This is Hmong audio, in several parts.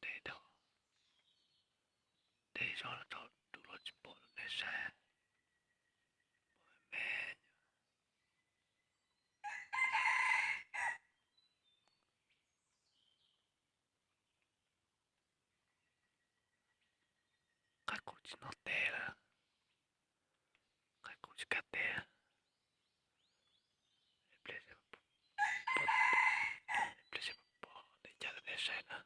ntev dhau, ntev zog los tsaus ntuj los tsis pom nej saib, pom me me. Qaib qus tsis noj teb lawm, qaib qus tsis kaj teb. Ib pliag seb puas pom, ib pliag seb puas pom li cas rau nej saib na.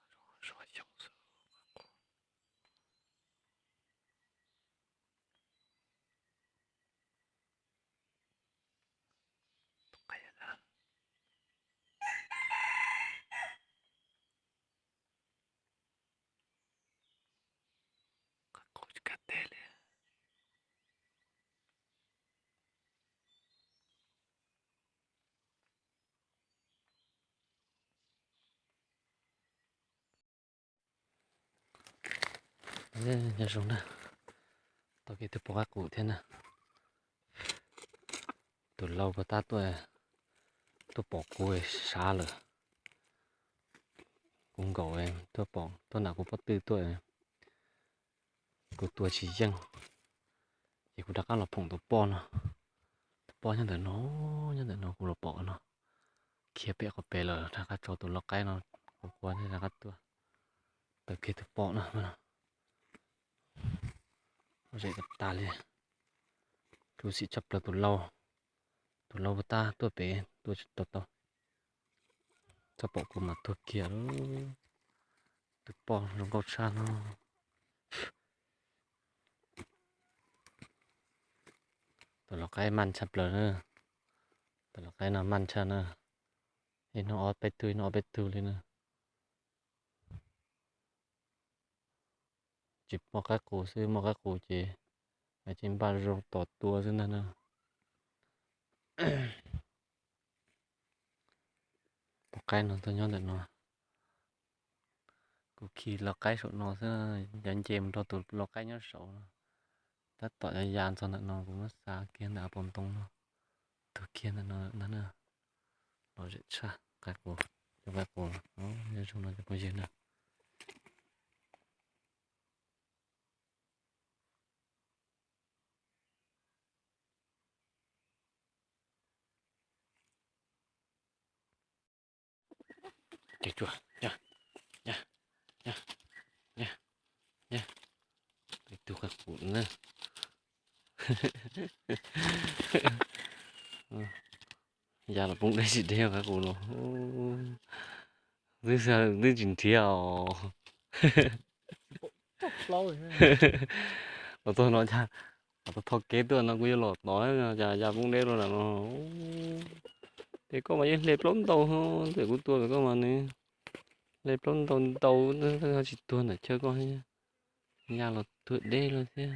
Zoo xyoo xwb qaib qus. Tus qaib na, qaib qus tsis kaj teb li. Nyob zoo na, tau kiag tus poj qaib qus thiab na. Tus lau puag ta tuaj, tuaj pom kuv sab lawm. Kuv nkaum tuaj pom, tuaj nram kuv pob tw tuaj, kuv tua tsis yeej, ces kuv rov qab los phoom tus poj no. Tus poj nyob ntawm no, nyob ntawm no kuv los pom no. Khiav pem qhov pem lawm, rov qab tso tus lau qaib no, kuv quaj rov qab tuaj. Tau kiag tus poj no, lom zem tas tas li. Khuv xim tshaj plaws tus lau, tus lau puag ta tuaj pem tuaj tsis tau tau. Txhob pom kuv mas tuag kiag lawm. Tus poj zoo nkauj tshaj no. Tus lau qaib maj tshaj plaws na. Tus lau qaib no maj tshaj na. Ib hnub ob peb tug, ib hnub ob peb tug li na. Tsis muaj qaib qus xwb, muaj qaib qus ces tsis npaj zoo tos tua xwb ntag na. Tus qaib no tuaj nyob ntawm no. Kuv khi lau qaib saum no xwb, cov nce mus rau tus lau qaib nyob saud no. Tab tom ya ya txog ntawm no kuv muab xa kiag ntawm av pom ntoo no. Tuag kiag ntawm no ntag na. Lom zem tshaj, qaib qus, cov qaib qus nyob zoo no cov phooj ywg na. Cua, cua, ya, ya, ya, ya, ya. Ib tug qaib qus na. Ya los poob deb tsis deb qaib qus no. Twb, twb tsis nrhiav os. Los txog no cas, los txog kev tuaj no kuv yuav los tod, cas ya poob deb luaj nram no. Ces koj mas yeej hle plaub ntau, ntawm kuv tua koj mas nws hle plaub ntau ntau, tsis tuag ntawm chaw koj, ya los tuag deb luaj thiab.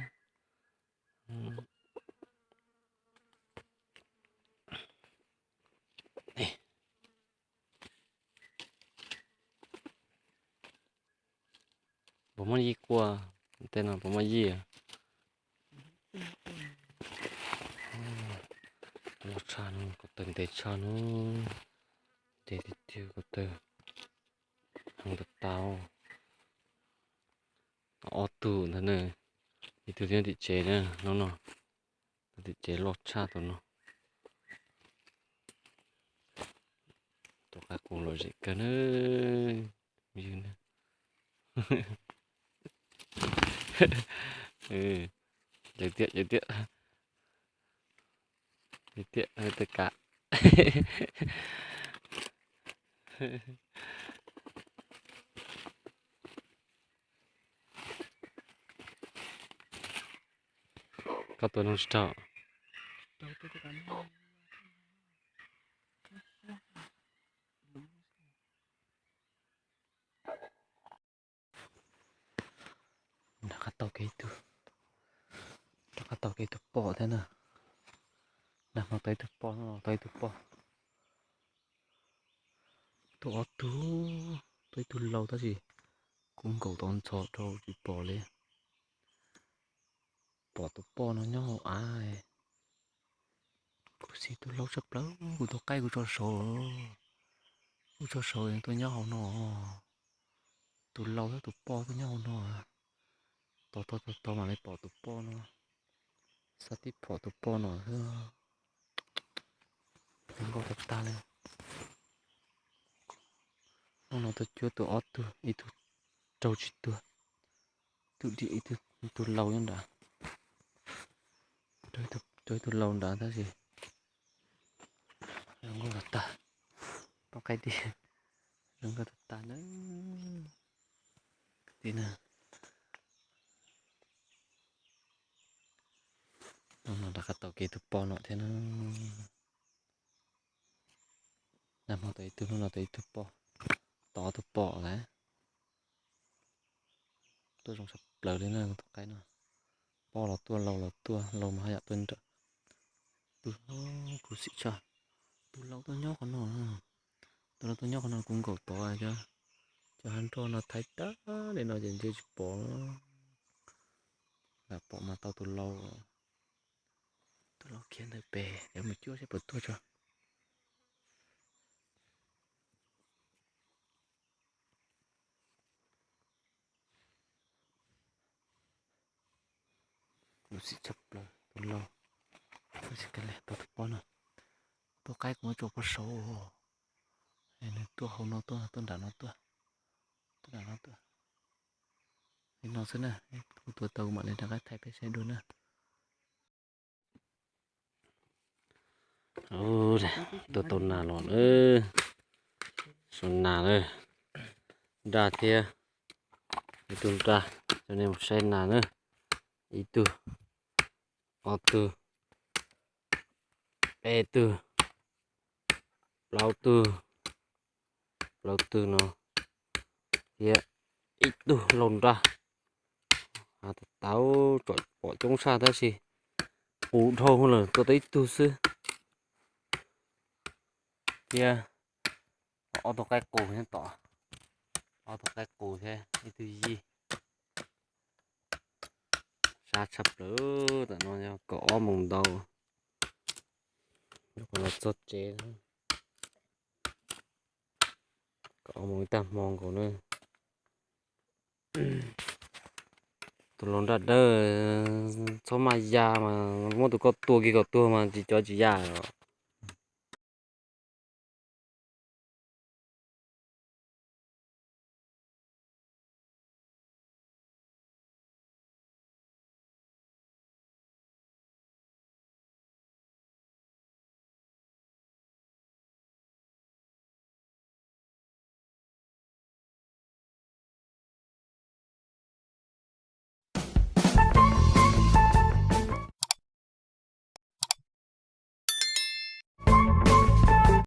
Puas muaj yij quaj? Tej no puas muaj yij? Loj tshaj no, ko taw ntev tshaj no, ntev tiag tiag ko taw, heev tas tas. Ob tug ntawd na, ib tug twb nyob tim tsev na, hnub no, tim tsev loj tshaj tus no. Tus qaib qus lom zem kawg na, yws na. Lawv tiam, lawv tiam, lawv tiam tej kav. Koj tua noog tsis raug. Rov qab tau kiag ib tug, rov qab tau kiag ib tug poj thiab na. Nag hmo tau ib tug poj, tau ib tug poj. Tus ob tug, tau ib tug laus tab sis kuv nkaum tau ntxhov rau tsis pom li. Pom tus poj no nyob hauv av. Kuv xim tus laus tshaj plaws, kuv tus qaib kuv tso saud. Ub, tso saud tuaj nyob hauv no. Tus laus thiab tus poj tuaj nyob hauv no. Tos tos tos tos mam li pom tus poj no. Xa tib phom tus poj no xwb. Zoo nkauj tag tag li. Hnub no tuaj cuab tus ob tug, ib tug raug tsis tuag, tus dim ib tug, tus laus nyob nrad. Raug ib tug laus nrad tab sis zoo nkauj tag tag. Poj qaib tij, zoo nkauj tag tag na. Kwv tij na, no rov qab tau kev tus poj no thiab na. Nag hmo tau ib tug, hnub no tau ib tug poj, tau ob tug poj lawm. Tuaj zoo tshaj plaws li na tus qaib no. Poj los tuaj, laus los tuaj, laus mas haj yam tuaj nrawm. Tus, kuv xim tshaj. Tus laus tuaj nyob qhov no. Tus laus tuaj nyob qhov no kuv nkaum tod, cov hab nroj no thaij tag li no ces ntshe tsis pom. Lam pom mas tau tus laus. Tus laus khiav ntawm pem, yuav mus cuab seb puas tuaj tso. Kuv xim tshaj plaws tus laus. Tab sis kav liam, tau tus poj no. Tus qaib kuv muab tso pog saud. Nws tuaj hauv no tuaj, tuaj nram no tuaj. Tuaj nram no tuaj. Li no xwb na, kuv tua tau kuv mam li rov qab thaij peb saib dua na. Tua tau nas los na. Sau nas na. Nraj thiab. Ib tug nraj, coj nej mus saib nas na. Ib tug, ob tug, peb tug, plaub tug, plaub tug no, thiab ib tug laus nraj. Has tas tau tsom pom coob saj tab sis qus dhau lawm, tua tau ib tug xwb. Thiab ob tug qaib qus nyob tom, ob tug qaib qus thiab ib tug yij. Sab tshaj plaws, tam no yog kaum ob moos ntau, los txog tsev. Kaum ob moos ib tag hmo nkaus na. Tus laus nraj dawb, txhob maj ya mas muab tus koj tua kiag kom tuag mas tsis cov tsis ya os.